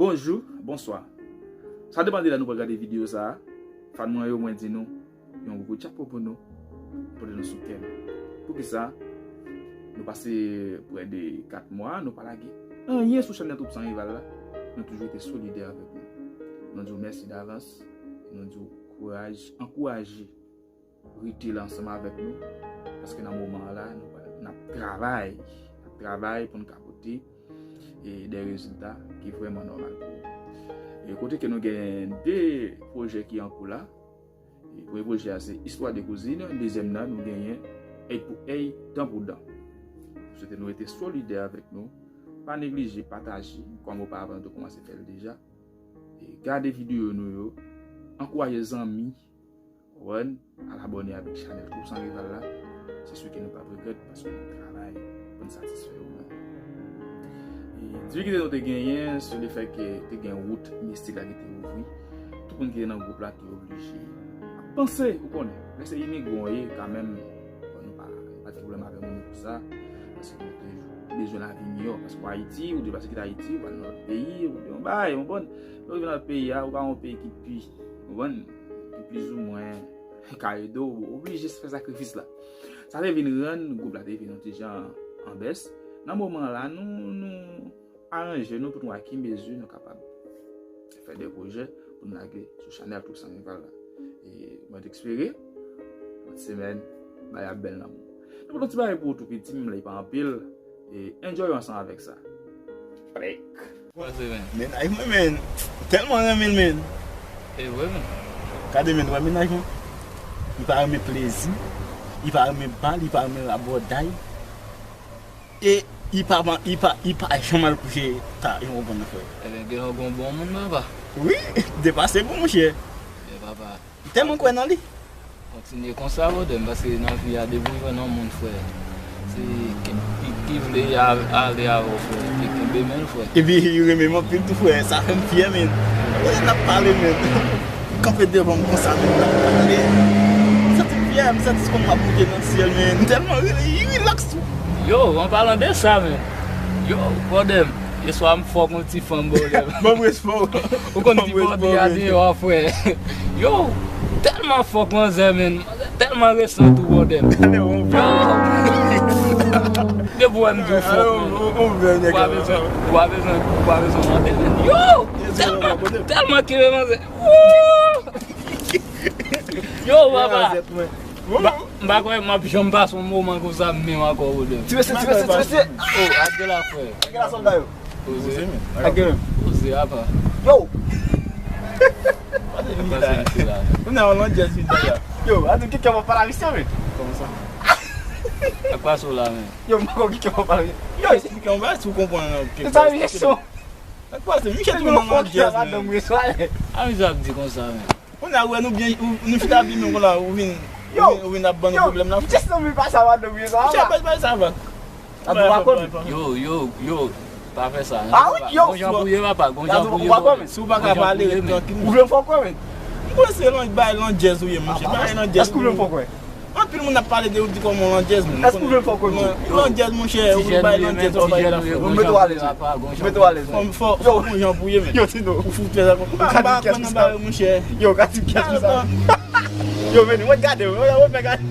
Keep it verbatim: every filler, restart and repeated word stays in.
Bonjou, bonswa. Sa depann de lè nou pral gade videyo sa a. Fan mwen yo, mwen di nou, yon gwo chapo pou nou, pote nou sou kè nou. Poukisa? Nou pase prè de kat mwa, nou pa lage anyen sou chanèl Twoup San Rival la. Nou toujou rete solidè avèk nou. Nou di w mèsi davans. Nou di w kouraj, ankouraje rete la ansanm avèk nou, paske nan moman an la, nou pral, n ap travay, n ap travay pou n ka pote, e, de rezilta ki vrèman nòmal pou ou. E kote ke nou gen de pwojè ki an kou la. E premye pwojè a se Istwa de Kouzin, dezyèm nan nou genyen Èy pou èy, dan pou dan. M swete nou rete solidè avèk nou, pa neglije pataje, kòm oparavan nou te kòmanse fè l deja. E gade videyo nou yo, ankouraje zanmi, konprann, al abòne avèk chanèl Twoup San Rival la. Se si ke nou p ap regrèt paske n ap travay pou n satisfè yo menm. E difikilte nou te genyen, se lefètke te gen wout mistik la ki te ouvri. Tout moun ki te nan gwoup la te oblije ap panse, ou konnen. Lè se imigran w ye, kanmenm, bon, nou pa, pa gen pwoblèm avè moun pou sa. Paske nou te bezwen lavi miyò. Paske w Ayiti, ou deplase kite Ayiti, ou al nan lòt peyi, ou gen yon bagay, ou konprann. Lè w rive nan lòt peyi a, ou ka yon peyi ki pi, ou konprann, ki plizoumwen ka ede w, ou oblije fè sakrifis la. Sa te vin rann gwoup la te vin yon ti jan an bès. Nan moman la, nou, nou aranje nou pou nou wè ki mezi nou kapab fè de pwojè pou nou lage sou chanèl Twoup San Rival la. E mwen te espere, lòt semèn, bagay ap bèl nan moun. Nou pote yon ti bagay pou ou tou piti, m, li pa anpil. E enjoy ansanm avèk sa. Prèk. Kòman se, men? Mennaj mwen, men. Tèlman renmen l, men. E vre, men. Gade, men, wè mennaj mwen. Li pa renmen plezi. Li pa renmen bal, li pa renmen rabòday. E li pa, li pa, li pa janm al kouche ta, yon konprann, frè. Ebyen, gen yon bon moun, papa. Wi, depase bon, monchè. E papa. Tèlman kwè nan li. Kontinye konsa, brother m, paske nan vi a, depi w jwenn yon moun, frè, se ki, ki, ki vle a-, ale avè w, frè, e kenbe men l, frè. Epi, li renmen m anpil tou, frè, sa fè m fyè, men. Kote n ap pale, men? Kanpe devan m konsa, men, n ap pale. M santi m fyè, m santi se kòm m ap monte nan syèl, men. M tèlman rele, li rilaks tou. Yo, an palan de sa, men. Yo, brother m, yèswa m fòk yon ti fanm, brother m. Ban m respè w. Ou konn ti bòdi a deyò, frè. Yo, tèlman fòk manzè, men. Tèlman resan tou, brother m. Yo! Depi w wè m di w fòk, men. Ou pa bezwen, ou pa bezwen, ou pa bezwen mande, men. Yo! Tèlman, tèlman kenbe manzè. Woo! Yo, papa. M pa, m pa kwè m ap janm pase yon moman konsa menm ankò, brother. Ti mesye, ti mesye, ti mesye. Oh, ak de la, frè. Ak de la, sòlda yo. Poze. Ak de menm. Poze, apa. Yo! Kounye a, w nan jazz, vin la. Yo, adi, kèk moun pale ayisyen, men. Kòman sa? Ak pa sou la, men. Yo, m pa konn kèk moun pale. Yo, esplike yon bagay si w konprann. Se sa, vye son. Ak pa sou, Michel, tou nan jazz, men. Amize ap di konsa, men. Kounye a, ou wè nou byen, ou, nou chita byen, men kounye a, ou vin, ou vin, ou vin ap ban nou pwoblèm la. Just nan mi pase a madanm yo sa. Chè, pa, pa sa va. Yo, yo, yo, pa fè sa. Ah wi, yo. Gon jan pou ye, papa, gon jan pou ye, bro. Si w pa ka pale, ret trankil. Ou vle m fè w kwè, men? M kwè se lan, bay landjèz ou ye, monchè. Bay landjèz. Èske ou vle m fè w kwè? Anpil moun ap pale de ou, di kòman landjèz, men. Èske ou vle m fè w kwè, men? Landjèz, monchè, ou bay landjèz, ou bay la. Mete w alèz. Mete w alèz. Fò, fò, fò gon jan pou ye, men. Yo, Tino. Ou fout fè sa. Ou ka di pyès pou sa. Monchè. Yo, ou ka di pyès pou sa. Yo, men, mwen gade, mwen, mwen gade.